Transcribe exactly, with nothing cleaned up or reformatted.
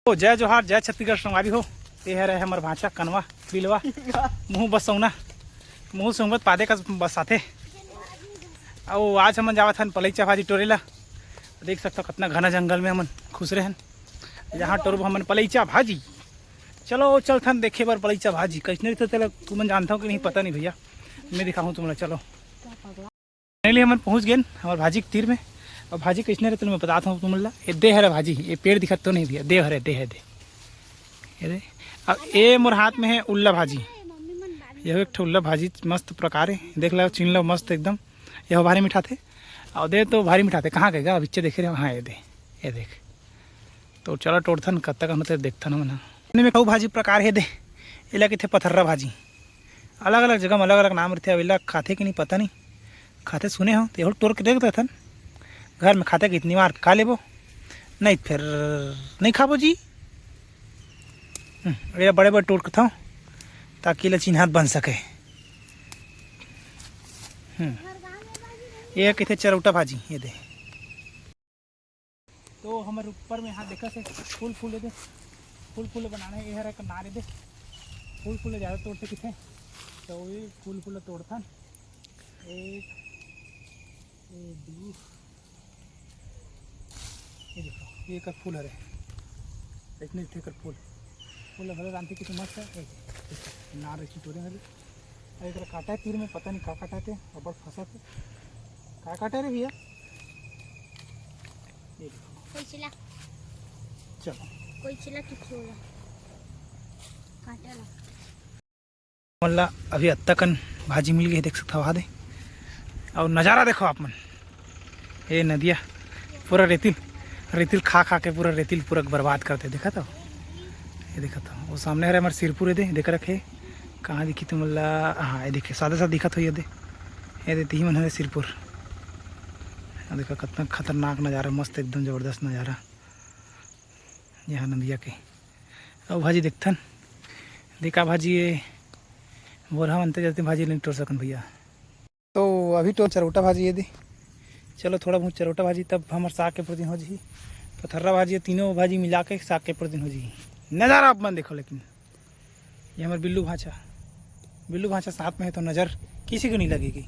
ओ, जय जोहार, जय छत्तीसगढ़ संगवारी हो। ये हरे हमर भांचा कनवा बिलवा, मुहूं बसौना, मुहूं सूंघत पादे कस बसाथे। अउ आज हमन जावत हन पलैचा भाजी टोरे ला। देख सकथव कतना घना जंगल में हमन खुसरे हन। यहाँ टोरबो हमन पलैचा भाजी। चलो चलथन देखे बर पलैचा भाजी कइसने रहिथे, तेला तुमन जानथव कि नहीं पता नहीं भैया, मैं दिखाहूँ तुमला। चलो। Finally हमन पहुंच गेन हमर भाजी के तीर में। अउ भाजी कइसने रहिथे मैं बतात हूँ तुमन ला। ये दे हरे भाजी, ये पेड़ दिखत तो नहीं भैया, दे हरे, दे हरे, दे। ये दे। अब ये मोर हाथ में है उल्ला भाजी। यह एक ठो उल्ला भाजी मस्त प्रकार है, देख लो, छीन लो, मस्त एकदम। यह भारी मिठाथे। अउ दे तो भारी मिठाथे, कहाँ गए गा? बिच्चे देखे रहे, हाँ ये दे, ये देख। तो चलो टोरथन, कब तक हम तेरे देखथन हमन ह। एने में कऊ भाजी प्रकार हे दे, एला कहिथे पथर्रा भाजी। अलग-अलग जगह में अलग-अलग नाम रहिथे। अब एला खाथे कि नहीं पता नहीं, खाथे सुने हो तो एहू टोर के देख देथन। घर में खाथे कि इतनी बार खा लेबो, नहीं फिर नहीं खाबो जी। हम्म, एला बड़े-बड़े टोर के थव ताकि एला चिन्हात बन सके। हम्म, ये कहिथे चरौटा भाजी, ये दे। तो हमर ऊपर में हाथ देखा से फूल फूल दे, फूल फूल बनाना है। ये हर एक नारे दे, फूल फूल ज्यादा तोड़थे किथे, तो ये फूल फूल तोड़थन। एक, ये दू, ये देखो, ये कर फूल हरे, इतने थे कर फूल, फूल भले जानते कितने मस्त है। एक, एक नार ऐसी तोड़े हरे। अरे, एकरा काटा है तीर में, पता नहीं का काटा थे, अब्बड़ फंसा थे। का काटा रे भैया? ये देखो। कोई चिला। चलो। कोई चिला किथे होला। काटा ला। मतलब अभी अत्ता कन भाजी मिल गई, देख सकता वहाँ दे। और नज़ारा देखो आप मन। ये नदिया पूरा रेतिल, रेतिल खा खा के पूरा रेतिल पूरा बर्बाद करते, देखा था? ये देखा था, वो सामने हरे हमारे सिरपुर है दे, देख रखे। कहाँ दिखी तुम ला? हाँ, ये देखिए, सादा सादा दिखत हो ये दे। ये दे, तिही मन हरे सिरपुर। ये देखा, कितना खतरनाक नज़ारा, मस्त, एकदम ज़बरदस्त नज़ारा यहाँ नदिया के। अउ भाजी देखथन, देखा भाजी, ये बोरहा मनते जाते भाजी नहीं टोर सकन भैया। तो अभी तो चरौटा भाजी ये दे। चलो थोड़ा बहुत चरौटा भाजी, तब हमर साग के प्रोटीन हो जाही। पथर्रा भाजी, ये तीनों भाजी मिला के साग के प्रोटीन हो जाही। नज़ारा आप मन देखो, लेकिन ये हमर बिल्लू भांचा, बिल्लू भांचा साथ में है तो नज़र किसी को नहीं लगेगी।